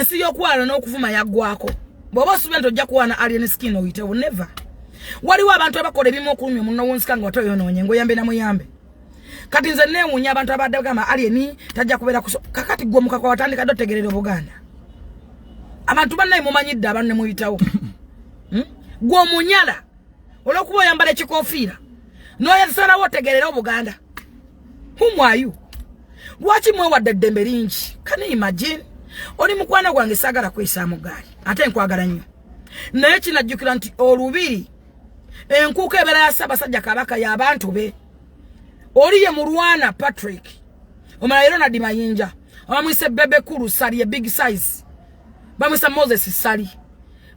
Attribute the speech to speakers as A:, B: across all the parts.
A: Ensi y'okuwaana n'okuvuma yaggwako. Bw'oba osuubira nti ojja kuwaana Alien Skin oyitewo, never. Waliwo abantu abakola ebimu okulumya omunno w'onsika nga watoyonoonye ng'oyambe na muyambe. Kati nze neewuunya abantu abadde bagamba Alien tajja kubeera kuso. Kakati gwe omukaka watandika dda otegerera Obuganda. Abantu bannaye mumanyidde abantu ne muyitawo. Gwe omunyala olw'okuba oyambala ekikoofiira n'oyasalawo otegerera Obuganda. Whom are you? Lwaki mwewadde eddembe lingi? Can you imagine? Oli mukwano gwange, saagala kweyisaamu ggaali ate nkwagala nnyo, naye kinajjukira nti olubiri enkuuka ebeera ya Ssaabasajja Kabaka y'abantu be. Oli ye Mulwana Patrick, omulala ye Ronald Mayinja, bamwise Bebe Cool Ssali ye big size, bamwise Moses Ssali.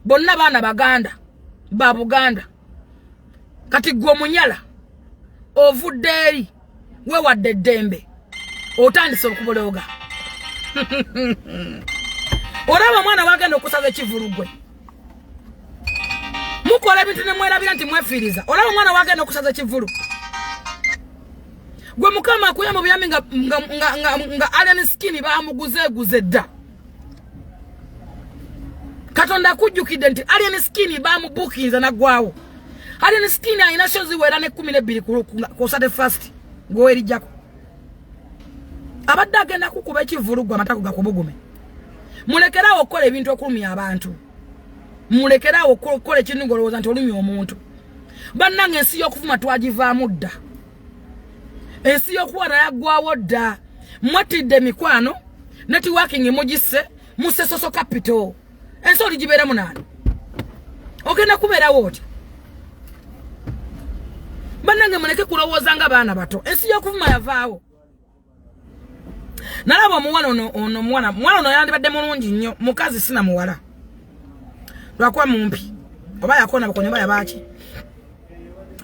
A: Bonna baana Baganda ba Buganda. Kati gwe omunyala ovudde eri wewadde eddembe, otandise okubulooga. Olaba omwana wagenda okusaza ekivulu, gwe mukola ebintu nemwerabira nti mwefiiriza. Olaba omwana wagenda okusaza ekivulu, gwe Mukama akuyamba obuyambi nga Alien Skin bamuguzeeguze dda. Katonda akujjukidde nti Alien Skin bamubukinza naggwawo. Alien Skin alina show ziwera ne 12 ku 31st gwewerijjako abadde agenda kukuba ekivulu, gwe amatako gakubugume. Mulekerawo okukola ebintu okulumya abantu. Mulekerawo okukola ekintu ng'olowooza nti olumya omuntu. Bannange, ensi y'okuvuma twagivaamu dda, ensi y'okuwala yaggwawo dda. Mwettidde emikwano, networking mugisse, musse social capital. Ensi oligibeera munaani? Ogenda kubeerawo otya? Bannange, muleke kulowooza nga baana bato. Ensi y'okuvuma yavaawo. Nalaba omuwala ono, ono muwala, muwala ono yandibadde mulungi nnyo, mukazi sina muwala, lwakuba mumpi oba yakona bukonya oba yabaaki.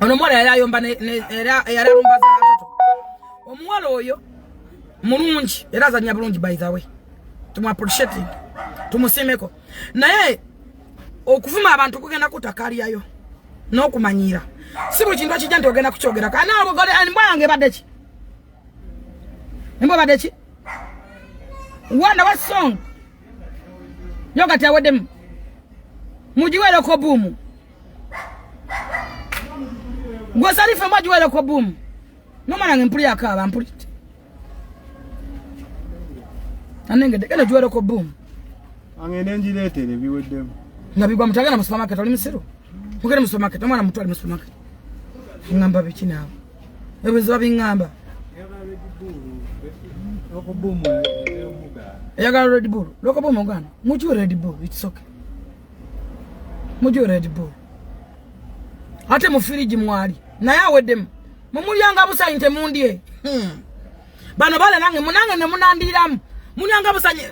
A: Ono omuwala yali ayomba, yali alumba za watoto. Omuwala oyo mulungi era azanya bulungi, by the way, tumu appreciating, tumusimeko. Naye okuvuma abantu kugenda kutakalyayo n'okumanyiira. Si buli kintu akijja nti ogenda kukyogerako. Embwa yange ebadde ki? Embwa ebadde ki? Wanda wa song yogati aweddemu, mugiwereko buumu. Gwe Salifu, embwa giwereko buumu. Nomwana nge mpuli akaaba mpulidde anengedde. Genda giwereko buumu.
B: Angende ngireetere, biweddemu.
A: Nga bigwa mutagenda mu supermarket. Oli musiru, mugende mu supermarket. Omwana mutwale mu supermarket. Ngamba biki naawe? Ebiziba biŋŋamba eyagala Red Bull, lokoba omuganda mugiwe Red Bull. It's okay, mugiwe Red Bull. Ate mu firiji mwali naye aweddemu. Mumulyanga busanyi, temundye. Bano bale nange munange nemunandiramu, mulyanga busanyi.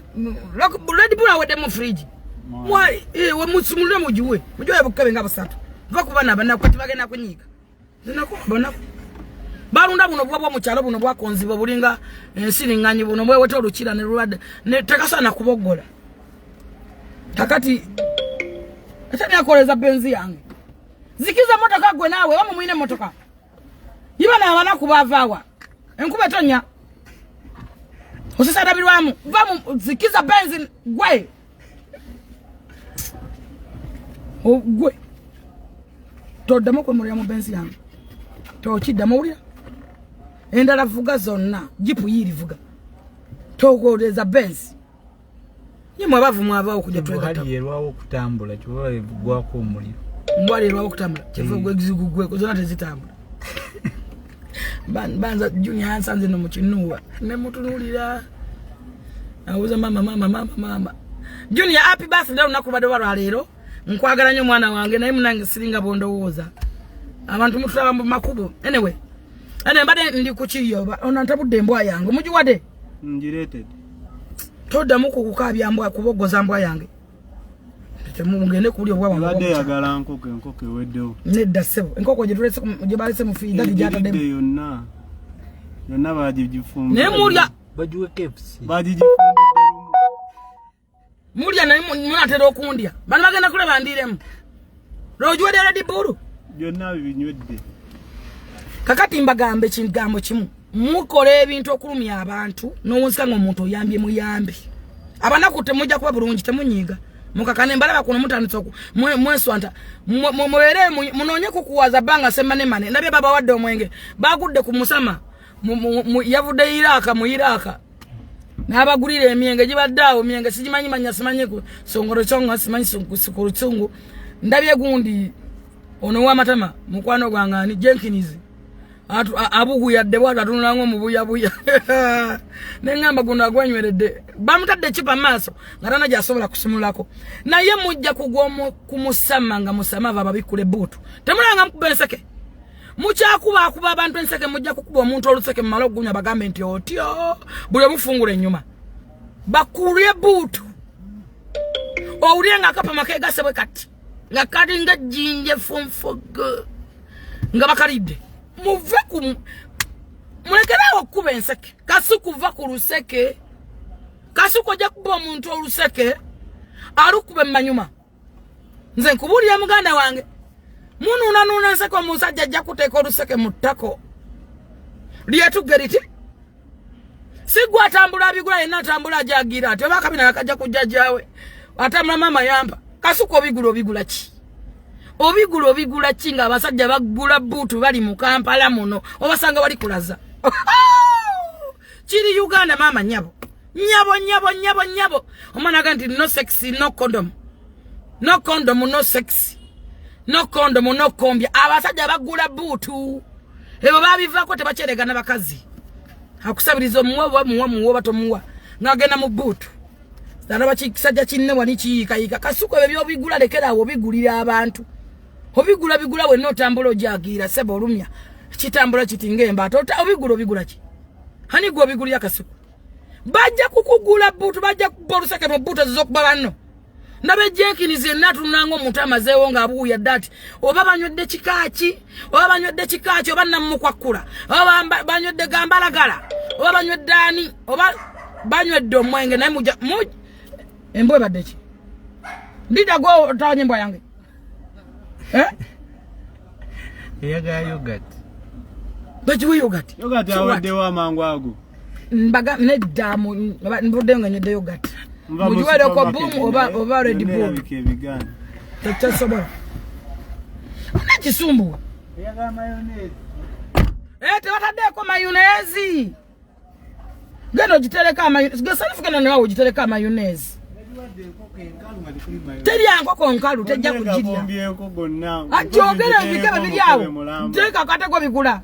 A: Red Bull aweddemu mu firiji mwali. Musumulule mugiwe, mugiwe bukebe nga busatu. Va kubana banaku kati bagenda kunyiiga. Banaku balunda buno bwa bwa mukyalo buno bwakonzibwa bulinga ensiriŋŋanyi buno bweweta olukira ne lulwadde ne tekasaana kuboggola. Kakati ate nekoleza benzi yange, zikiza motoka gwe naawe oba mumwine emotoka yiba naabanaku bavaawa. Enkuba etonya osisadabirwamu va mu zikiza benzi gwe gwe toddamu okwemulira mu benzi yange, tokiddamu. Owulira endala vuga zonna, jipu yiiri vuga, tokoleza benzi. Ye mwabavu mwavaawo okujja twegatta.
C: Yerwawo okutambula kyova egwako omuliro.
A: Mbwali erwawo okutambula kyeva gwegwe zonna tezitambula. Banza Junior ansanze no mukinuwa nemutunuulira, abuuza mama, mama, mama, mama. Junior, happy birthday. Olunaku lubadde lwa lwaleero. Nkwagala nnyo mwana wange, naye munange siringa bwondowooza. Abantu mutulaba mu makubo. Anyway, mbadde ndi ku kiyo. Ono ntabudde embwa yange, mugiwadde?
B: Ngireetedde.
A: Toddamu kukukaabya mbwa, kuboggoza mbwa yange. Temugende kulya obwa wange.
B: Ebadde eyagala nkoko, enkoko eweddewo.
A: Nedda ssebo, enkoko gye balese mu fiida gyataddemu.
B: Egiridde yonna yonna, bagigifumba.
A: Naye mulya.
C: Bagiwe KFC.
B: Bagigifumbidde lumu.
A: Mulya naye munatera okundya. Bano bagenda kulaba ndiremu lwogiwadde Red Bull.
B: Byonna bibinywedde.
A: Kakati mbagamba ekigambo kimu: mukola ebintu okulumya abantu nowunzika nga omuntu oyambye muyambi. Abanaku temujja kuba bulungi, temunyiiga. Mukakane mbalaba kuno mutandise mweswanta. Mubeere munoonye kukuwaza bbanga semanemane. Ndabye babawadde omwenge, bagudde ku musama. Yavudde Iraka, mu Iraka n'abagulira emyenge gibadde awo. Myenge sigimanyi manya, simanyi ku songoro songo, simanyi sukulusungu. Ndabye gundi ono w'amatama, mukwano gwange ani, Jenkins, abuguyadde bwatu, atunulanga omubuyabuya. Neŋŋamba guno agwenyweredde, bamutadde ekipa maaso nga tana gyasobola kusumulako. Naye mujja kugwa ku musama nga musama ava babikkula ebbuutu. Temulanga mukuba enseke, mukyakubaakuba abantu enseke. Mujja kukuba omuntu oluseke, mumale okugunywa bagambe nti otyo buli omufungula ennyuma bakulye ebbuutu, owulire nga akapama kegase bwe kati nga kalinga ejjinja efunfugu nga bakalidde. Muve ku mulekeraawo okukuba enseke. Kasuku, va ku luseke. Kasuku, ojja kuba omuntu oluseke alukuba emmanyuma. Nze nkubuulira muganda wange, munuunanuuna enseke, omusajja ajja kuteeka oluseke mu ttako lyetugge liti. Si gwe atambula abigula yenna, atambula ajagira ati oba akabina akajja kujjajjawe atambula maama yampa. Kasuku, obigula obigula ki? Obigula obigula ki nga abasajja bagula buutu bali mu Kampala muno, obasanga wali kulaza kiri Uganda. Maama nyabo, nyabo, nyabo, nyabo, nyabo, omwana aga nti no sex no condom, no condom no sex, no condom no kombya. Abasajja bagula buutu, ebyo babivaako, tebakyeregana bakazi. Akusabiriza omuwa oba muwa muwa oba tomuwa, ng'agenda mu buutu. Alaba kisajja kinne wali kiyiikayiika. Kasuku, ebyo byobigula lekeraawo obigulira abantu. Obigula bigula wenna otambula ojagiira seba olumya kitambula kiti ng'embaata. Obigula obigula ki? Hani gwe obigulira? Kasuku, bajja kukugula buutu, bajja kuba oluseke mu buutu ezo z'okuba banno. Ndaba Jenkins yenna atunulanga omuntu amazeewo ng'abuuya dde ati oba banywedde kikaaki, oba banywedde kikaaki, oba namukwakkula, oba banywedde gambalagala, oba banywedde ani, oba banywedde omwenge. Naye muja embwa ebadde ki? Ndida gwe otawanya embwa yange, eh?
C: Eyagala yogurt.
A: Bagiwe yogurt.
B: Yogurt aweddewo amangu ago.
A: Mbaga nedda, nvuddeyo nga nywedde yogurt.
B: Nva mu
A: Mugiwereko
B: supermarket,
A: Boom oba
B: naye
A: oba Red
B: yonna
A: Bull.
B: erabika ebigaana.
A: Tekyasobola nakisumbuwa.
C: Eyagala mayonnaise.
A: Eh, tebataddeeko mayonnaise. Genda ogitereka amayonnaise. Gesanifu, genda nawe ogitereka mayonnaise.
C: Yagiwadde enkoko enkalu nga tekuli mayonnaise.
A: Terya nkoko nkalu, tejja
B: Gonna
A: kugirya.
B: gavumbyeko gonna.
A: Ajogera ebikebe biri awo.
B: Omukebe mulamba.
A: Teeka akatego bigula.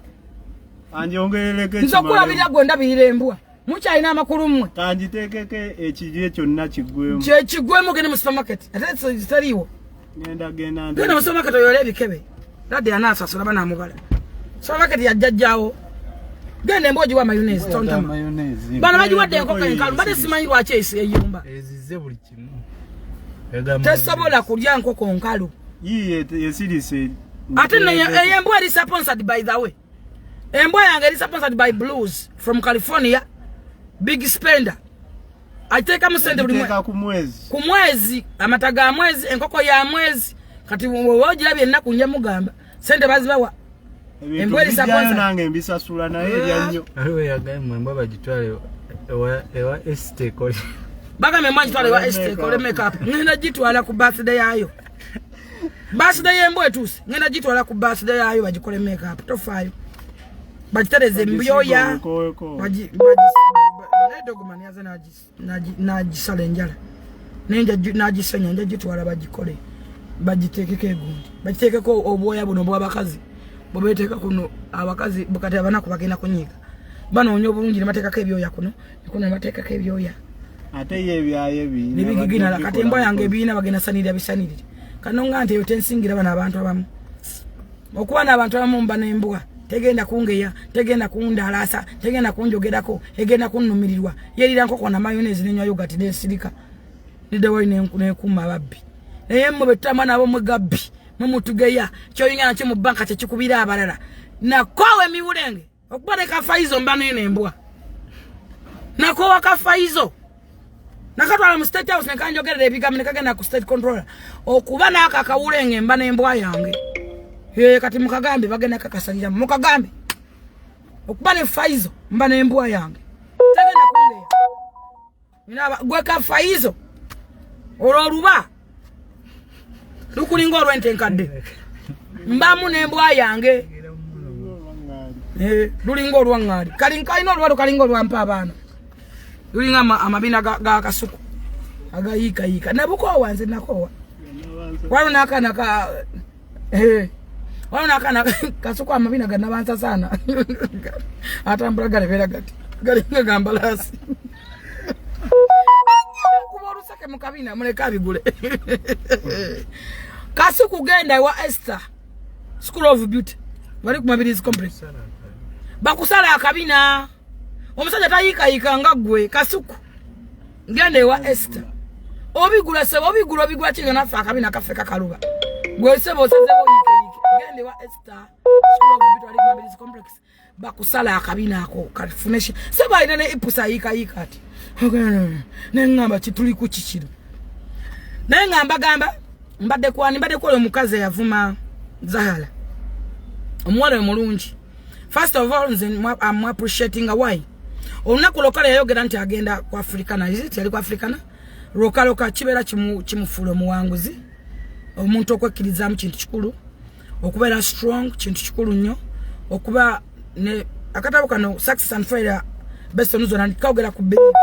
B: Anjongerereko
A: Nze okulabirira gwe ndabirira embwa. Mukyalina amakulu mmwe.
B: Kangitekeko ekirye kyonna kiggwemu.
A: Kyekigwemu, gende mu supermarket. Ate teriiwo.
B: Ngenda genda.
A: Genda mu supermarket oyole ebikebe. Dadde anaasasula banaamubala. Supermarket yajjajjaawo. Genda embwa ogiwa mayonnaise tontama.
C: Mayonnaise.
A: Bano bagiwadde enkoko enkalu. Mbadde simanyi lwaki eyumba.
C: Ezize buli kimu. Eyagala
A: Tesobola kulya nkoko nkalu.
B: Yiye esirise.
A: Ate eyo embwa eri sponsored, by the way. Embwa yange eri sponsored by Blues from California. Big spender. Ateekamu sente buli
B: Agiteeka ku mwezi.
A: Ku mwezi, amata ga mwezi, enkoko ya mwezi. Kati woba ogirabye ennaku nja mugamba sente bazibawa.
B: Ebintu
A: Embwa eri
B: bijjayo
A: sponsored.
B: nange mbisasula naye erya nnyo.
C: Waliwo eyagambye embwa bagitwale ewa Esther ekole.
A: Bagambe embwa ngitwale wa
B: Ekole
A: Esther ekole
B: makeup.
A: makeup. Ngenda gitwala ku birthday yaayo. Birthday y'embwa etuuse, ngenda gitwala ku birthday yaayo bagikole makeup. Tofaayo, bagitereze embyoya.
B: Obukoweko.
A: Naye Dogman yaze n'agisala enjala nenja n'agisenya. Nja gitwala bagikole, bagiteekeko egundi, bagiteekeko obwoya buno obw'abakazi bwebeteeka kuno. Abakazi kati abanaku bagenda kunyiiga, banoonya obulungi ne bateekako ebyoya kuno kuno, ne bateekako ebyoya.
B: Ate ye ebyayo ebiina.
A: Nebigiginala.
B: Bajja
A: Kati embwa
B: bikola
A: yange
B: bikozi.
A: ebiina bagenda sanirira bisanirire. Kano nga nti eyo tensingira bano abantu abamu okuba n'abantu abamu mba n'embwa tegenda kungeya, tegenda kundalaasa, tegenda kunjogerako, egenda kunnumirirwa. Yerira nkoko na mayonnaise nenywa yogurt nensirika niddewayo nekuuma ababbi. Naye mmwe betutama nabo mwe gabbi, mwe mutugeya kyoyinga nakyo mu banka kyekikubira abalala nakoowa emiwulenge okuba ne kafaizo mba nene embwa nakoowa kafaizo nakatwala mu State House nekanjogerera ebigambo nekagenda ku state controller okuba n'ako akawulenge mba n'embwa yange. Kati mukagambe bagenda kakasaliramu, mukagambe okuba ne faizo mba n'embwa yange tegenda kungeya. Gwe kafaizo olwo oluba lukulinga olw'ente enkadde mbamu n'embwa yange lulinga olwaŋŋaali kalina oluba lukalinga olwampa abaana lulinga amabina ga kasuku agayiikayiika. Nabukoowa, nze nakoowa. Waliwo n'akaana ka waliwo n'akaana kasuku amabina ganabansasaana atambula galebera gati galinga gambalaasi kuba oluseke mu kabina muleke abigule. Kasuku, genda ewa Esther School of Beauty, bali ku Mabirizi Complex, bakusala akabina. Omusajja tayiikayiika nga ggwe. Kasuku, genda ewa Esther obigula. Sebo, obigula, obigula kinga naffe akabina kaffe kakaluba. Gwe sebo osazeewo oyiikeyiike. Genda ewa Esther School of Beauty, bali ku Mabirizi Complex, bakusala akabina ako kafuneshi. Sebo alina ne ipusa ayiikayiika ati neŋŋamba kituli ku kikiro. Naye nga mbagamba mbadde kwani mbadde kuola omukazi eyavuma Zahara, omuwala omulungi. First of all, nze am appreciating why olunaku lokale yayogera nti agenda ku Africana. Is it yali ku Africana? Lokaloka kibeera kimufuula omuwanguzi. Omuntu okwekkirizaamu kintu kikulu, okubeera strong kintu kikulu nnyo. Okuba ne akatabo kano, Success and Failure Based on Zona, kawogera ku belief.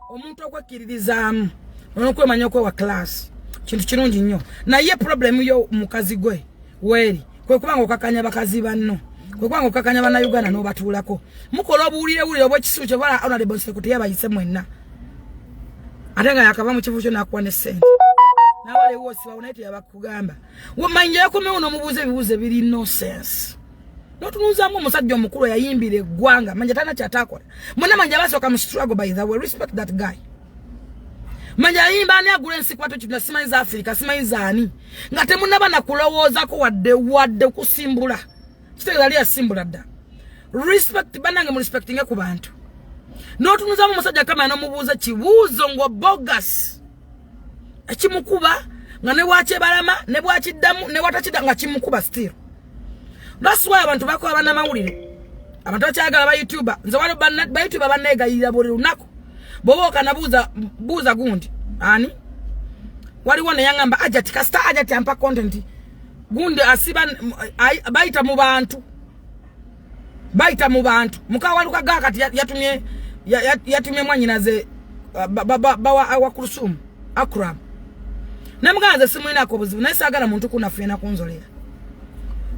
A: Omuntu okwekkiririzaamu n'okwemanya, okwewa class, kintu kirungi nnyo. Naye problem yo mukazi gwe weeri kwe kuba nga okakanya bakazi banno, kwe kuba nga okakanya bannayuganda n'obatuulako mukola obuwulirewulire obwekisiru. Kyobala Honorable Nseko teyabayise mwenna, ate nga yakava mu kivu kyo n'akuwa ne ssente nawalewo osibawo, naye teyabakugamba. Wamanya yakomewo n'omubuuza ebibuuzo ebiri no sense, notunuzaamu omusajja omukulu eyayimbira eggwanga. Manja talina kyatakola mwena. Manja basooka mu struggle. By the way, respect that guy. Manja ayimba ani agula ensikwato kino simanyi za Afrika, simanyi zaani, nga temunaba nakulowoozako wadde wadde kusimbula. Kitegeeza ali yasimbula dda. Respect, bannange, mu respectinge ku bantu. N'otunuzamu omusajja kamera n'omubuuza kibuuzo ngo bogus ekimukuba nga ne bwakyebalama ne bwakiddamu ne watakidda nga kimukuba still. That's why abantu bakola bannamawulire, abantu bakyagala ba YouTuber. Nze waliwo ba YouTuber banneegayirira buli lunaku. Bw'oba okanabuuza buuza gundi ani waliwo neyaŋŋamba ajati kasita ajati ampa content gundi asiba bayita mu bantu, bayita mu bantu. Mukawalukaga kati yatumye yatumye mwanyinaze bawa wa Kulusumu Akram. Namugamba nze simwinako obuzibu, naye saagala muntu kunafuya nakunzolera.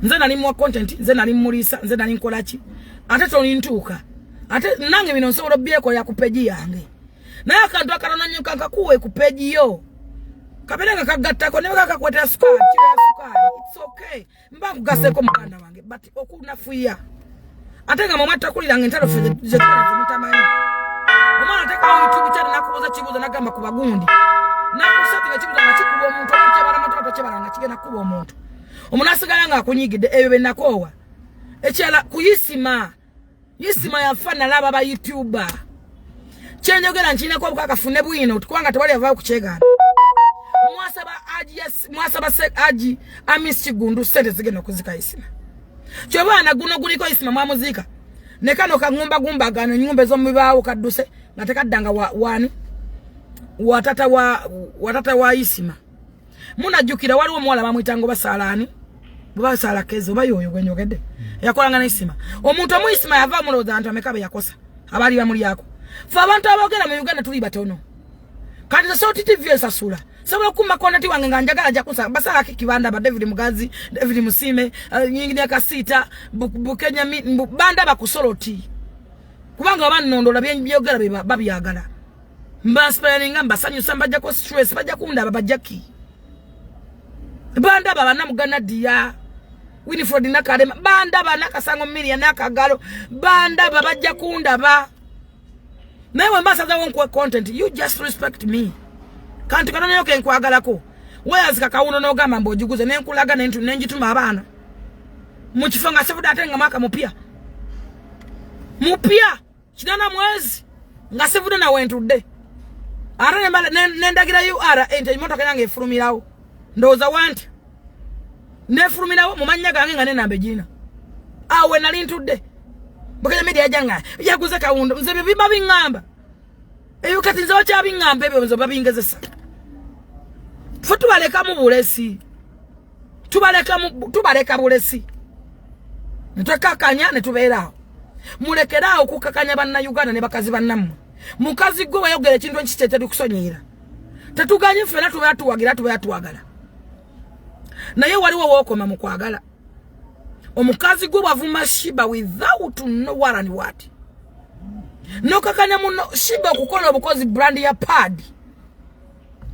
A: Nze nali muwa content, nze nali muliisa, nze nali nkolaki, ate tolintuuka. Ate nange bino nsobola obyekolera ku page yange, naye akantu akatono nnyo kankakuwe ku page yo kabeere nga kagattako ne bakakwetera sukaali, kiro ya sukaali, it's okay, mba nkugaseeko muganda wange. But okunafuya ate nga mwe mwatakuliranga entalo ffe zetwala zemutamanyi. Omwana ateekawo YouTube channel nakubuuza kibuuzo nagamba ku bagundi nakusatinga ekibuuzo nga kikuba omuntu oba kyebala motoka tokyebala nga kigenda kukuba omuntu, omuntu asigala nga akunyigidde. Ebyo byenakoowa. Ekirala kuyisima yisima yafa nalaba ba YouTuber kyenjogera nkirinako obukakafu ne bwino kubanga tewali avaayo kukyegaana. Mwasaba aji mwasaba se aji Amis Kigundu sente zigenda okuzika Isima. Kyobaana guno guliko Isima mwamuziika ne kano kaŋŋumbagumba ennyumba ez'omubibaawo kadduse nga tekaddanga wani watata wa watata wa Isima. Munajjukira waliwo omuwala bamwyitanga oba Saalaani bwe basaala kezi oba yoyo gwenjogedde yakolanga ne Isima. Omuntu omu Isima yava mulowooza abantu ameka be yakosa abaali bamulyako. Fe abantu aboogera mu Uganda tuli batono. Kati ze Salt TV esasula, sobola okukuma content wange nga njagala nja kusa basala kibanda ba David Mugazi, David Musime, nyingine Kasita, Bukenya banda bakusoloti kubanga oba nnondola byenbyogera babyagala. Mbainspiringa, mbasanyusa, mbajjako stress, bajja kundaba bajjaki bandaba banamugana dia Winifred Nakalema bandaba nakasango Miria nakagalo bandaba bajja kundaba. Naye bwe mbasazawo nkuwa content, you just respect me. Kantu katono yo kenkwagalako weyazika kawuno n'ogamba mbu ogiguze nenkulaga nenjituma abaana mu kifo nga sivudde ate nga mwaka mupya mupya kinana mwezi nga sivudde nawe ntudde ate nendagira ura nti emotoka yange efulumirawo. Ndowooza wanti nefulumirawo mu mannya gange nga nenamba egirina awo we nali ntudde. Bukenya Media yajja nga yaguze kawundo. Nze byo biba biŋŋamba. Eyo kati nze bakyabiŋŋamba ebyo, nze babingezesa. Fe tubalekamu bulesi, tubaleka bulesi, netwekakanya netubeeraawo. Mulekeraawo okukakanya Bannayuganda ne bakazi bannammwe. Mukazi gwe wayogera ekintu ekikye, terikusonyiira. Tetuganye, ffena tubeera tuwagira, tubeera twagala, naye waliwo wookoma mu kwagala. Omukazi gwe bwavuma Sheebah without no warrant, what, nokakanya muno Sheebah okukola obukozi brand ya pad,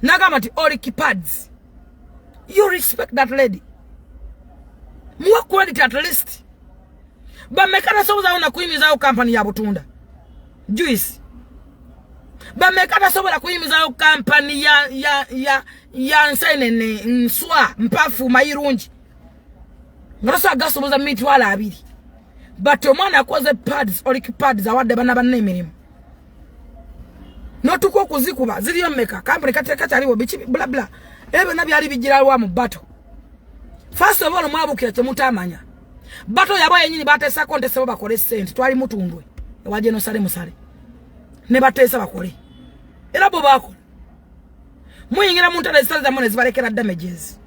A: nagamba nti Olic Pads. You respect that lady, muwe credit at least. Bameka tasobozawo nakuyimizawo kampani ya butunda juice? Bameka tasobola kuyimizawo kampani ya nsenene, nswa, mpafu, mayirungi, nga tosobola gasoboza 20,000? But omwana akoze pads, Olic Pads, awadde bana banna emirimu, notuka okuzikuba. Ziriyo mmeka? Kampuni kakyaliwo biki, bla bla, ebyo byonna byali bijiralwa mu battle. First of all, mwabukira kyemutamanya, battle yabo yenyini bateesako ntesebo bakole sente. Twali mutundwe ewa Genosale musale ne bateesa bakole, era bo bakola. Muyingira mu ntalo ezitali zammwe ne zibalekera damages.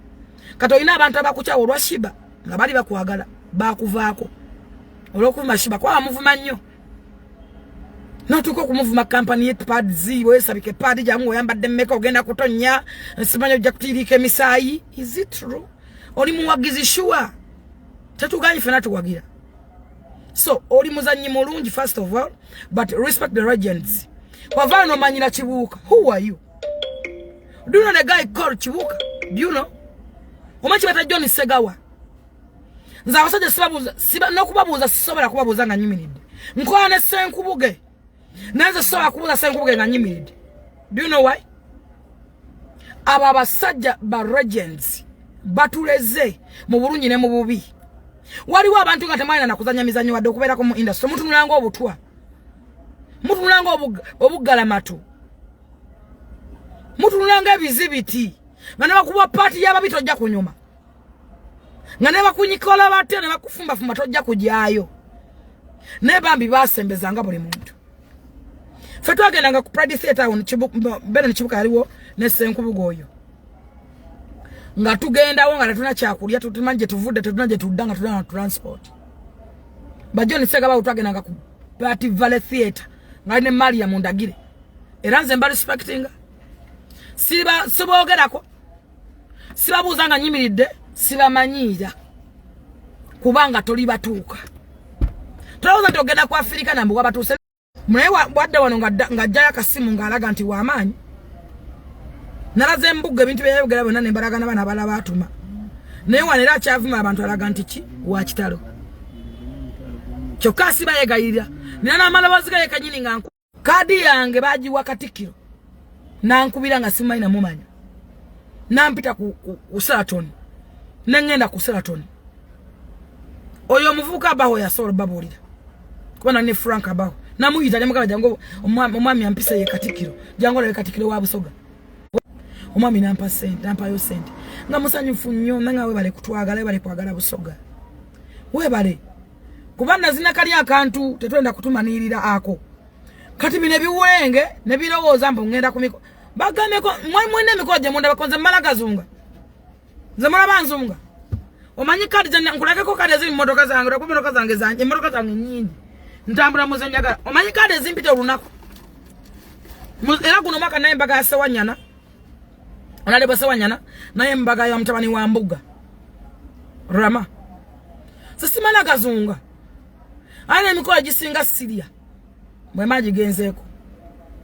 A: Kati olina abantu abakukyawa olwa Sheebah, nga bali bakwagala bakuvaako olw'okuvuma Sheebah, kuba bamuvuma nnyo. Notuuka okumuvuma kampani ye pads, weesabika epaadi, jangu oyambadde mmeka, ogenda kutonnya, simanyi ojja kutiiriika emisaayi. Is it true? Oli muwagizi, sure, tetuganyi, fena tuwagira. So oli muzanyi mulungi, first of all, but respect the legends. Wavaayo nomanyira Kibuuka. Who are you? Do you know the guy called Kibuuka? Do you know omanyi kibata John Segawa? Nze abasajja sibabuuza, n'okubabuuza sisobola kubabuuza nga nyimiridde. Nkola ne Senkubuge, naye nze sisobola kubuuza Senkubuge nga nyimiridde. Do you know why? Abo abasajja ba legends batuleze mu bulungi ne mu bubi. Waliwo abantu nga temwalina nakuzanya mizanyo wadde okubeerako mu industry. Mutunulanga obutwa, mutunulanga obuggalamatu, mutunulanga ebizibiti, nga ne bakuba party y'ababi tojja kunyuma, nga ne bakunyikola batya, ne bakufumbafumba tojja kujaayo. Naye bambi basembezanga buli muntu. Ffe twagendanga ku Pride Theatre awo Benon Kibuka yaliwo ne Senkubuga oyo, nga tugendawo nga tetulina kyakulya, tutumanyi gye tuvudde, tetulina gye tudda, nga tulina na transport. Bajoni Segabawo twagendanga ku Party Valley Theatre nga ali ne Maria Mundagire. Era nze mba respectinga, siba siboogerako, sibabuuza nga nyimiridde, sibamanyiira, kubanga toli batuuka. Tolowooza nti ogenda ku Afirika nambu wabatuuse. Naye wadde wano ng'ajjayo akasimu ng'alaga nti w'amaanyi, nalaze embuga ebintu byeyayogera byonna nembalaga n'abaana abalala baatuma. Naye wano era akyavuma abantu, alaga nti ki wa kitalo, kyokka asiba yegayirira. Nina n'amaloboozi gaye kanyini nga kaadi yange bagiwa Katikkiro, nankubira nga simanyi namumanya, nampita ku Sheraton, neŋŋenda ku Sheraton. Oyo omuvubuka abaho yasobola obabuulira, kuba nali ne Frank abaho, namuyita nemugamba, "Jangu, omwami ampisa ye Katikkiro, jangu olabe Katikkiro wa Busoga." Omwami nampa sente, nampayo sente nga musanyufu nnyo, nanga, "Webale kutwagala, webale kwagala Busoga, webale kuba nazina kali akantu tetwenda kutumanirira ako." Kati bino ebiwenge nebirowooza mbu ŋŋenda ku miko, bagambeko mwena emikolo gye mundabako, nze mmala gazunga, nze mulaba nzunga. Omanyi kadi nkulageko kadi eziri mu motoka zange, olwokuba emotoka zange zange, emotoka zange nyingi, ntambula muze njagala. Omanyi kadi ezimpita olunaku? Era guno mwaka naye embaga ya Sewanyana, onalebwa Sewanyana, naye embaga ya mutabani wa Mbuga Rama. Sisimala gazunga, aye n'emikolo egisinga sirya bwema gigenzeeko,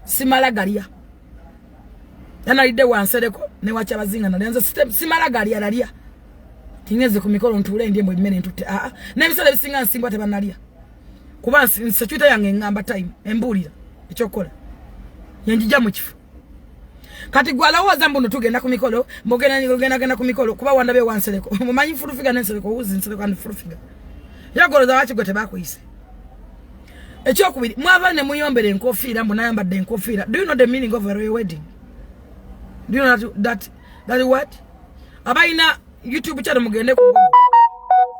A: simala galya. Yanalidde wansereko newakyabazinga, nalya. Nze simala galya, nalya tingeze ku mikolo ntuule ndye mbwe emmere ntutte. Aa, n'ebiseera ebisinga nsimbwa tebanalya, kuba security yange eŋŋamba time, embuulira ekyokukola, yenjija mu kifo. Kati gwe alowooza mbuno tugenda ku mikolo, mbogenda ku mikolo kuba wandabe wansereko, mumanyi Full Figure n'Ensereko, wuzi Nsereko and Full Figure yagoloza waki gwe tebakuyise? Ekyokubiri, mwava ne muyombera enkofiira, mbu nayambadde enkofiira. Do you know the meaning of a royal wedding? Do you know that what? Abalina YouTube channel mugende ku Google,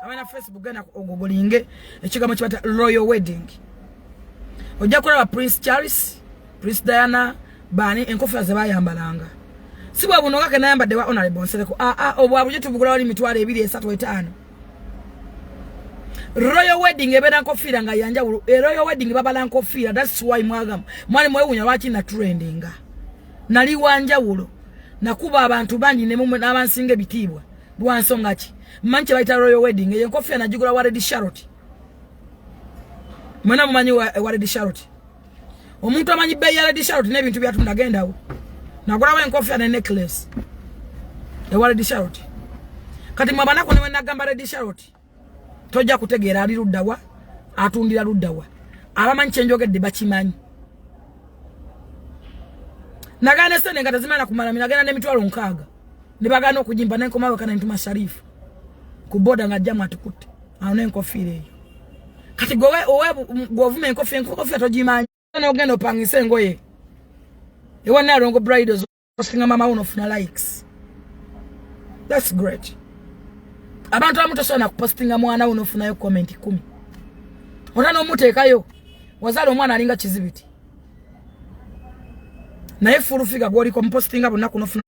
A: abalina Facebook genda ogogolinge ekigambo kibata royal wedding, ojja kulaba Prince Charles. Prince Diana, bani enkofiira ze bayambalanga. Si bwe buno kake nayambadde wa Honorable Nsereko. Aa, obwa bulijjo tubugula wali 200,000, 300, 5. Royal wedding ebeera nkofiira nga yanjawulo. E royal wedding babala nkofiira. That's why mwagamba mwali mwewunya lwaki na trendinga. Nali wanjawulo, nakuba abantu bangi n'abansinga ebitiibwa. Lwansonga ki? Mmanyi kye bayita royal wedding. Eyo enkofiira nagigula wa Red Charlotte. Mwena mumanyi wa Red Charlotte. Omuntu amanyi bbeeyi ya Red Charlotte n'ebintu byatunda, gendawo. Nagulawo enkofiira ne necklace ewa Red Charlotte. Kati mwe abanaku, newe nagamba Red Charlotte tojja kutegeera ali luddawa, atundira luddawa. Abamanyi kyenjogedde bakimanyi. Nagana esente nga tezimala kumala, nagenda n'60,000 ne bagaana okugimpa. Nenkomawo kana ntuma Sharifu ku boda nga ajjamu atukutte awo n'enkofiira eyo. Kati gwovuma enkofiira, enkofiira togimanyi, nogenda opangisa engoye ewa Nalongo Bridals, postinga mama wo nofuna likes. That's great. Abantu abamu tosobola nakupostinga mwana wo nofunayo comment 10, ota nomuteekayo. Wazaala omwana alinga kizibiti, naye full figure gwoliko mupostinga bunaku nofuna,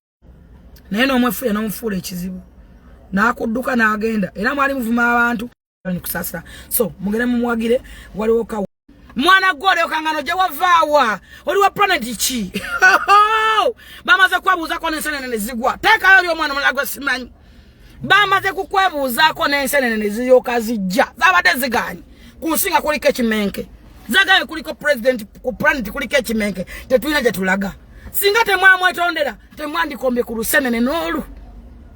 A: naye n'omwefuya n'omufuula ekizibu n'akudduka n'agenda. Era mwali muvuma abantu kusasira, so mugende mumuwagire. Waliwo kawo mwana gwe olyoka gye wavaawa, oli wa planet ki? Bamaze kwebuuzaako n'ensenene ne zigwa. Teekayo oli omwana omulala gwe simanyi. Bamaze kukwebuuzaako n'ensenene ne ziryoka zijja. Zabadde ziganye ku nsi nga kuliko ekimenke, zagaye kuliko president ku planet, kuliko ekimenke, tetulina gye tulaga. Singa temwamwetondera, temwandikombye ku lusenene n'olu,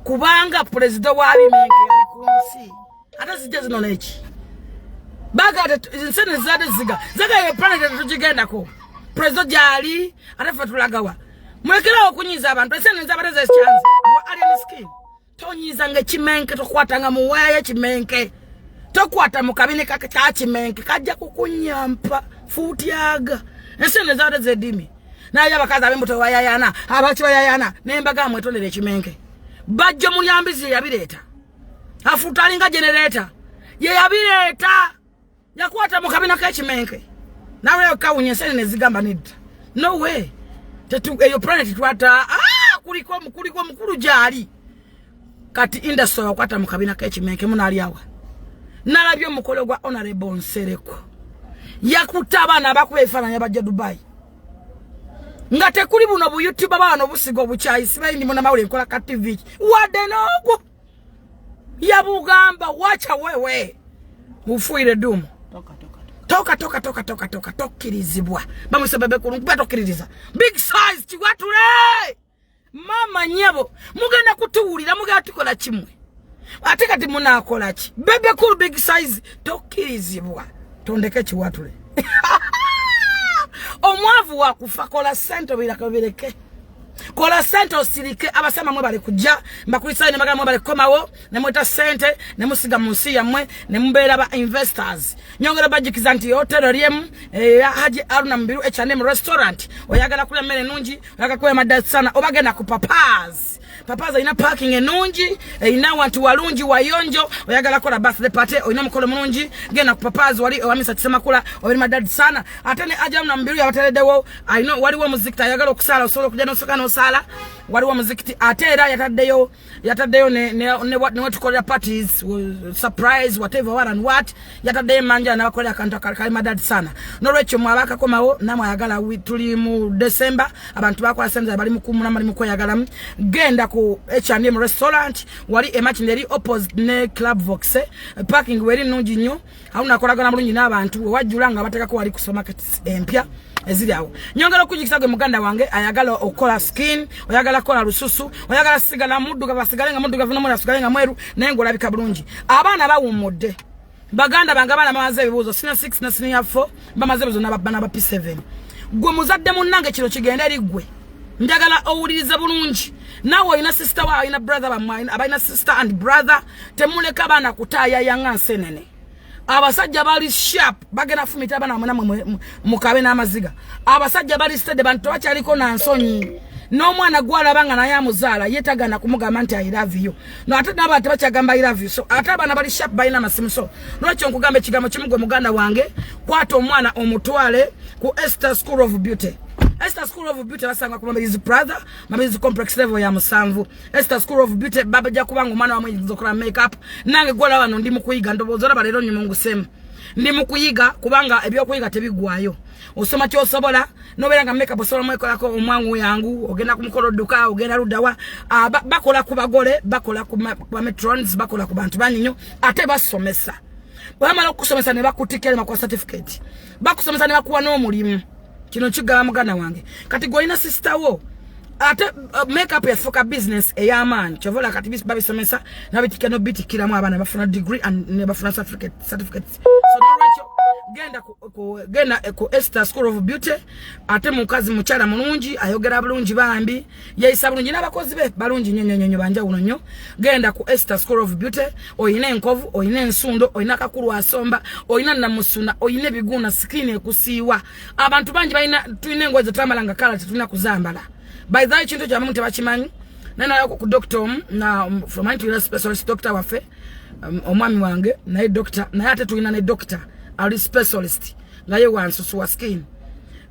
A: kubanga pulezida wa bimenke yali ku nsi. Ate zijja zino neki baga ensenene zizadde ziga zagaye planet tetugigendako, pulezida gyali, ate ffe tulagawa? Mulekerawo okunyiiza abantu. Ensenene zabadde zekyanze wa alien skin. Tonyiizanga ekimenke, tokwatanga muweeyo ekimenke, tokwata mu kabine ka kimenke, kajja kukunyampa fuutyaga. Ensenene zabadde zedimi, naye abakazi ab'embuto bayayana, abaki bayayana, nembaga mwetondera ekimenke. Bajjo mulyambizi yeyabireeta, afuuta alinga generator, yeyabireeta, yakwata mu kabina k'ekimenke nawe kawunya ensenene zigamba nedda, no way. Eyo planet twata, ah, kuliko kuliko omukulu gyali. Kati industry wakwata mu kabina k'ekimenke munaali awa. Nalabye omukolo gwa Honorable Nsereko, yakutta abaana abakuba ebifaananyi abajja Dubai nga tekuli buno bu YouTube, abaana obusiga obukyayi. Simanyi ndi munamawulire, nkola ka TV, wadde n'ogwo yabugamba wacha wewe mufuire dumu.
B: Toka, toka, toka.
A: Toka, toka, toka, toka, toka. Tokkirizibwa. Bamwise Bebe Cool, nkuba tokkiririza. Big size kiwatule mama nyabo, mugenda kutuwulira, mugenda tukola kimwe. Ate kati munakola ki? Bebe Cool, big size, tokkirizibwa. Tondeke kiwatule. Omwavu wakufa. Kola sente obirako bireke, kola sente osirike. Abasama mwe bali kujja mbakulisayo ne bagamba mwe bali kukomawo ne mweta sente ne musiga mu nsi yammwe ne mubeera ba investors. Nyongera bajjukiza nti hotelo lyemu eya Haji Aruna Mubiru H&M restaurant. Oyagala kulya mmere ennungi, oyagala kulya madasi sana, oba genda ku Papas. Papas alina parking ennungi, erina wantu walungi wayonjo. Oyagala kola birthday party, olina omukolo mulungi, genda ku Papas wali owamisa Kisemakula, obiri madadi sana. Ate ne Haji Aruna Mubiru yabatereddewo alina waliwo omuzikiti. Ayagala okusaala osobola okujja n'osooka n'osaala, waliwo omuzikiti. Ate era yataddeyo ne wetukolera parties, surprise, whatever, what and what. Yataddeyo emanja n'abakolera akantu kali madadi sana. N'olwekyo mwe abakakomawo namwe ayagala, tuli mu December, abantu bakola sente, bali mu kuwummulamu, bali mu kweyagalamu, genda ku H&M restaurant wali emakindi eri opposite ne Club Vox. Parking weri nnungi nnyo, awo nakolagana bulungi n'abantu, wewajjula nga bateekako wali ku supermarket empya eziri awo. Nyongera okujjukisa gwe muganda wange ayagala okukola skin, oyagala kukola lususu, oyagala sigala muddugavu, asigale nga muddugavu, nomweru asigale nga mweru, naye ng'olabika bulungi. Abaana bawummudde, baganda bange, abaana bamaze ebibuuzo, senior 6 ne senior 4 bamaze ebibuuzo n'aba P7. Gwe muzadde munnange, kino kigenda eri ggwe, njagala owulirize bulungi. Naawe olina sister wa, alina brother bammwe, abalina sister and brother, temuleka abaana kutaayaya nsenene. Abasajja bali sharp, bagenda fumita abaana mwe namwe mukabe n'amaziga. Abasajja bali steady, bantu tebakyaliko na nsonyi. N'omwana gwalaba nga naye amuzaala ye tagana kumugamba nti "I love you." No, ate n'abantu tebakyagamba "I love you." So ate abaana bali sharp, balina amasimu. So lwekyo nkugamba ekigambo kimu, gwe muganda wange, kwata omwana omutwale ku Esther School of Beauty. Esther School of Beauty basanga ku Mabirizi Plaza, Mabirizi Complex level ya 7. Esther School of Beauty babajja kubanga omwana wamwe yinza okukola makeup. Nange gwala wano ndi mu kuyiga, ndowooza olaba leero nyuma ngusemu. Ndi mu kuyiga kubanga ebyokuyiga tebiggwayo. Osoma ky'osobola nobeera nga makeup osobola mwekolako omwangu yangu, ogenda ku mukolo dduka, ogenda luddawa. Bakola ku bagole, bakola ku matrons, bakola ku bantu bangi nnyo, ate basomesa. Bwe bamala okukusomesa ne bakutikira ne bakuwa certificate, bakusomesa ne bakuwa n'omulimu. Kino kigaba muganda wange. Kati gw'olina sister wo ate makeup yafuuka business ey'amaanyi, kyova olaba kati babisomesa nabitikira n'obitikiramu abaana bafuna degree and ne bafuna certificates. So nolwekyo genda ku Esther School of Beauty. Ate mukazi mukyala mulungi, ayogera bulungi, bambi yeyisa bulungi n'abakozi be balungi nnyo nnyo nnyo, banjawulo nnyo. Genda ku Esther School of Beauty. Oyina enkovu, oyina ensundo, oyina kakulu asomba, oyina namusuna, oyina ebiguuna, skin ekusiiwa. Abantu bangi balina, tulina engoye zetwambala nga kala tetulina kuzambala. By the way, ekintu kyabamu tebakimanyi. Naye nayako ku doctor omu na from tulina specialist doctor waffe, omwami wange naye doctor, naye ate tulina ne doctor ali specialist nga ye wansusu wa skin.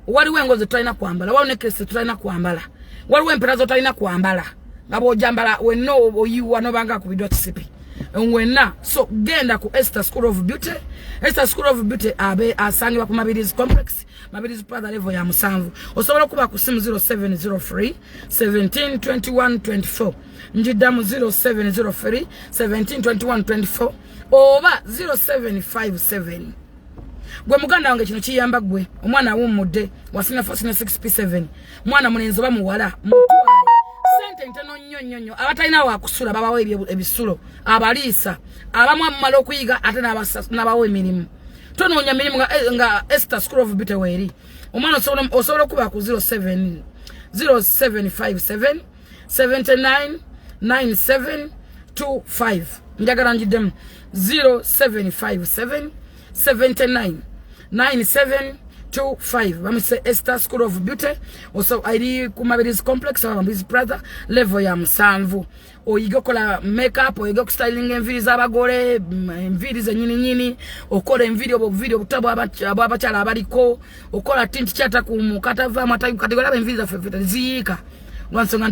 A: Waliwo engoye zetutalina kwambala, waliwo necklace zetutalina kwambala, waliwo empera zotalina kwambala nga bw'ojambala wenna oyiwa nobanga akubiddwa kisipi wenna. So genda ku Esther School of Beauty. Esther School of Beauty abe asangibwa ku Mabirizi Complex, Mabirizi Plaza level ya 7. Osobola okuba ku simu 0703 17 21 24. Njiddamu, 0703 17 21 24 oba 0757. Gwe muganda wange, kino kiyamba gwe omwana awummudde wasina 4 senior 6 P7, mwana mulenzi oba muwala, mutwale, sente ntono nnyo nnyo nnyo. Abatalina wakusula babawo ebisulo, abaliisa, abamu amumala okuyiga ate n'abawa emirimu. Tonoonya mirimu nga Esther School of Beauty weeri. Omwana osobola okuba ku 07 0757 79 97 25. Njagala njiddemu, 0757 79 97 25. Bamuse Esther School of Beauty. Oso eri ku Mabirizi Complex oba Mabirizi Plaza level ya 7. Oyige okola makeup, oyige okustylinga enviiri z'abagole, enviiri zenyini nyini, okola enviiri, obwo obuviiri obuto bw'abakyala abaliko, okola tint kyata ku mukatavaamu kati olaba enviiri zaffe ffe ziyiika lwansonga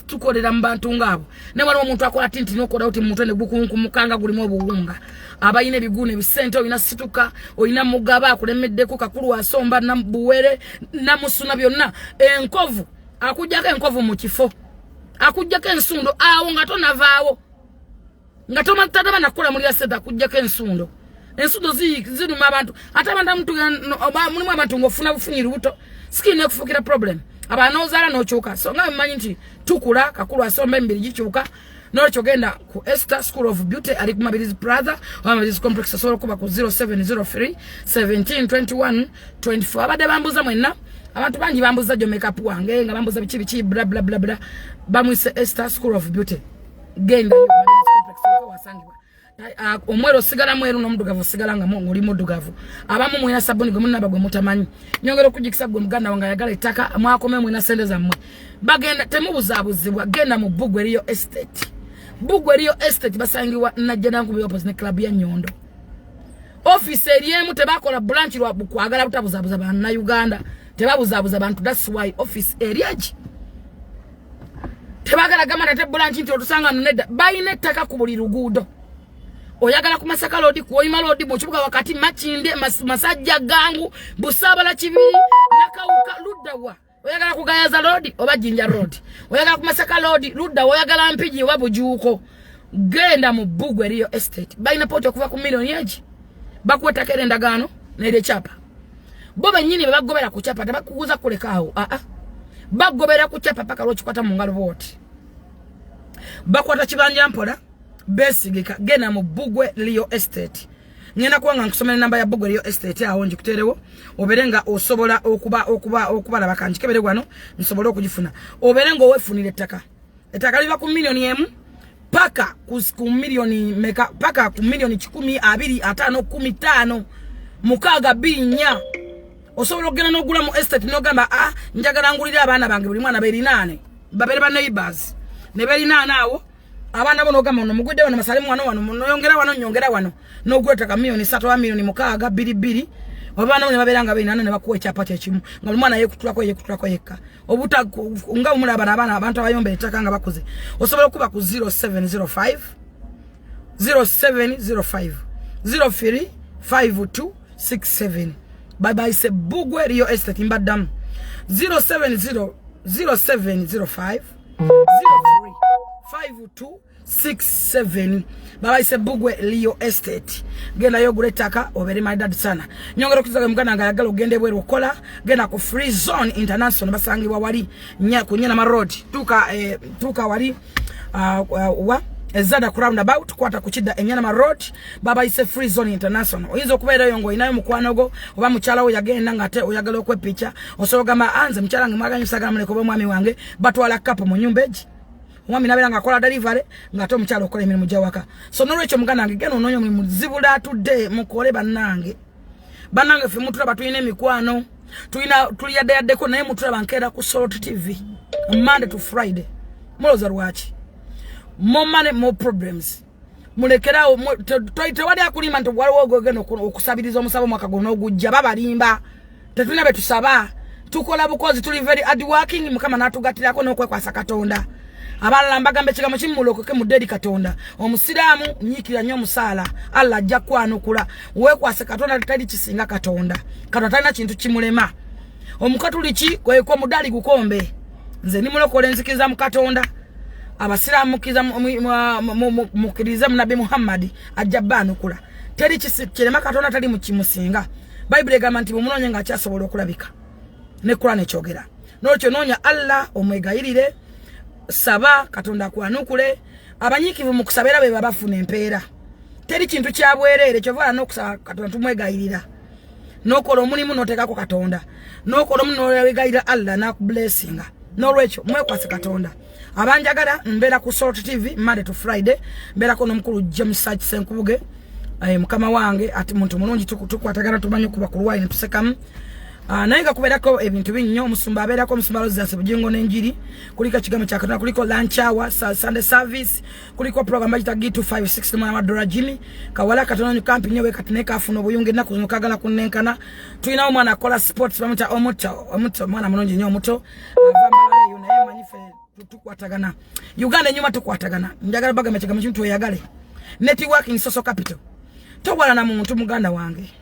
A: tukolera mu bantu ngaabo. Naye waliwo omuntu akola tint nokola uti mumutwe ne gukunkumuka nga gulimu obuwunga. Abalina ebiguuna ebisente, olina situka, olina mugaba akulemeddeko, kakulu asomba, buwere, namusuna, byonna, enkovu, akugjako enkovu mu kifo, akugjako ensundo awo nga tonavaawo, nga tomatadaba nakukola mulira sente, akugjako ensundo. Ensundo ziruma abantu. Ate abantu abamu mulimu abantu ng'ofuna bufunyi lubuto, skin ekufuukira problem, abaana ozaala n'okyuka. So nga mumanyi nti tukula, kakulu asomba, emibiri gikyuka. Nolwekyo genda ku Esther School of Beauty, ali ku Mabirizi Plaza oba Mabirizi Complex. Osobola okuba ku 0703 17 21 24. Abadde bambuuza mwenna, abantu bangi bambuuza gyo makeup wange, nga bambuuza biki biki, bla bla bla bla. Bamwise Esther School of Beauty. Genda yo Mabirizi Complex wasangibwa. Omweru osigala mweru n'omuddugavu osigala nga ng'oli muddugavu. Abamu mwina sabuni gwe munaba gwe mutamanyi. Nyongera okujikisa gwe muganda wange ayagala ettaka, mwakome mwina sente zammwe, bagenda temubuzaabuzibwa. Genda mu Bugwe Real Estate. Bugwe Real Estate basangibwa Najjanankumbi opposite ne club ya Nyondo. Office eri emu, tebakola branch lwa kwagala butabuzabuza bannayuganda, tebabuzaabuza bantu. That's why office eri egi, tebagala gamba nate branch nti otusanga nedda. Balina ettaka ku buli luguudo. Oyagala ku Masaka Road, ku Oyima Road, mu kibuga wakati, Makindye, Masajja Gangu, Busaabala, Kibiri, Nakawuka, luddawa? Oyagala ku Gayaza Road oba Jinja Road? Oyagala ku Masaka Road, luddawa? Oyagala Mpigi oba Bujuuko? Genda mu Bugwe Real Estate. Balina poti okuva ku miliyoni egi. Bakuwa ettaka era endagaano n'eri ekyapa. Bo bennyini be bagobera ku kyapa, tebakuguza kulekaawo. Aa, bagobera ku kyapa paka lwokikwata mu ngalo bwoti. Bakwata kibanja mpola, besigika. Genda mu Bugwe Real Estate. Ngenda kuba nga nkusomera enamba ya Bugwe Real Estate awo ngikuteerewo, obeere nga osobola okuba okuba okubalaba. Kanjikebere wano nsobole okugifuna, obeere nga owefunira ettaka. Ettaka liva ku miliyoni 1 paka ku miliyoni meka? Paka ku miliyoni 120, 50, 15, 6, 2, 4. Osobola okugenda n'ogula mu estate n'ogamba, "A, njagala ngulire abaana bange, buli mwana berinaane, babeere ba neighbors," ne berinaana awo abaana bo. N'ogamba, "Ono mugudde wano, masale wano, wano noyongera wano, nyongera wano," n'ogula ettaka miliyoni 3 oba miliyoni 6, 2 2. Oba ne babeera nga beinaana ne bakuwa ekyapa kyekimu nga buli mwana yeekutulako yeekutulako yekka. Obuta nga mulaba n'abaana abantu abayomba ettaka nga bakuze. Osobola okuba ku 0705 0705 03 5267. Babayise Bugwe Real Estate. Mbaddamu 070 0705 03 5267, babayise Bugwe Real Estate. Gendayo ogula ettaka obeere maridadi sana. Nyongera okuzaga muganda nga ayagala ogenda ebweru okola, genda ku Free Zone International, basangibwa wali ku Nyanama Road. Tuuka tuuka wali wa ezada ku roundabout, kwata ku kidda Enyanama Road, babayise Free Zone International. Oyinza okubeerayo ng'olinayo mukwano gwo oba mukyala wo yagenda ng'ate oyagala okwepicha, osobola ogamba anze mukyala wange mwagala sagala muleka oba omwami wange, batwala kapo mu nyumba egi, omwami nabeera ng'akola delivery ng'ate omukyala okola emirimu gyawaka. So nolwekyo muganda wange, genda onoonya omulimu, zibula atudde mukole. Bannange, bannange, ffe mutulaba tulina emikwano, tulina tuliyaddeyaddeko, naye mutulaba nkeera ku Salt TV Monday to Friday. Mulowooza lwaki? More money, more problems. Mulekerawo, tewali akulimba nti waliwo ogenda okusabiriza omusaba omwaka guno ogujja. Babalimba, tetulina be tusaba, tukola bukozi, tuli very hard working. Mukama n'atugattirako n'okwekwasa Katonda. Abalala mbagamba ekigambo kimu, mulokoke mudde eri Katonda. Omusiraamu nyiikira nnyo omusaala, Allah ajja kwanukula. Weekwase Katonda, tali kisinga Katonda. Katonda talina kintu kimulema. Omukatuliki kweko omudaali gukombe. Nze ndi mulokola, enzikiriza mu Katonda. Abasiraamu mukkirize mu Nabbi Muhammadi, ajja baanukula. Teri kirema Katonda, tali mukimusinga. Bayibuli egamba nti bwemunoonye ng'akyasobola okulabika, ne Kurani ekyogera. Nolwekyo noonya Allah, omwegayirire, saba Katonda akwanukule. Abanyiikivu mu kusaba era be babafuna empeera. Teri kintu kya bwereere. Kyova n'okusaba Katonda tumwegayirira, n'okola omulimu n'oteekako Katonda, n'okola omulimu n'owegayirira Allah n'akublessinga. N'olwekyo mwekwase Katonda. Abanjagala, mbeera ku Salt TV Monday to Friday, mbeerako n'omukulu James Sach Senkubuge, mukama wange, ati muntu mulungi, tukwatagana, tumanyi okuba ku lwayi netusekamu. Naye nga kubeerako ebintu bingi nnyo. Omusumba abeerako, omusumba Rosas Bujingo n'enjiri, kuliko ekigambo kya Katonda, kuliko lunch hour, Sunday service, kuliko program bagita G256 mwana wa Dora Jimmy kawala katono nyo kampi nyo kati naye kafuna obuyungu ennaku zino kagala kunnenkana. Tulinawo omwana akola sports bamuyita Omuto. Omuto mwana mulungi nnyo, omuto ava Mbalala eyo, naye manyi ffe tukwatagana. Uganda enyuma tukwatagana. Njagala bagamba ekigambo kimu, tweyagale. Networking, social capital. Towala na muntu, muganda wange.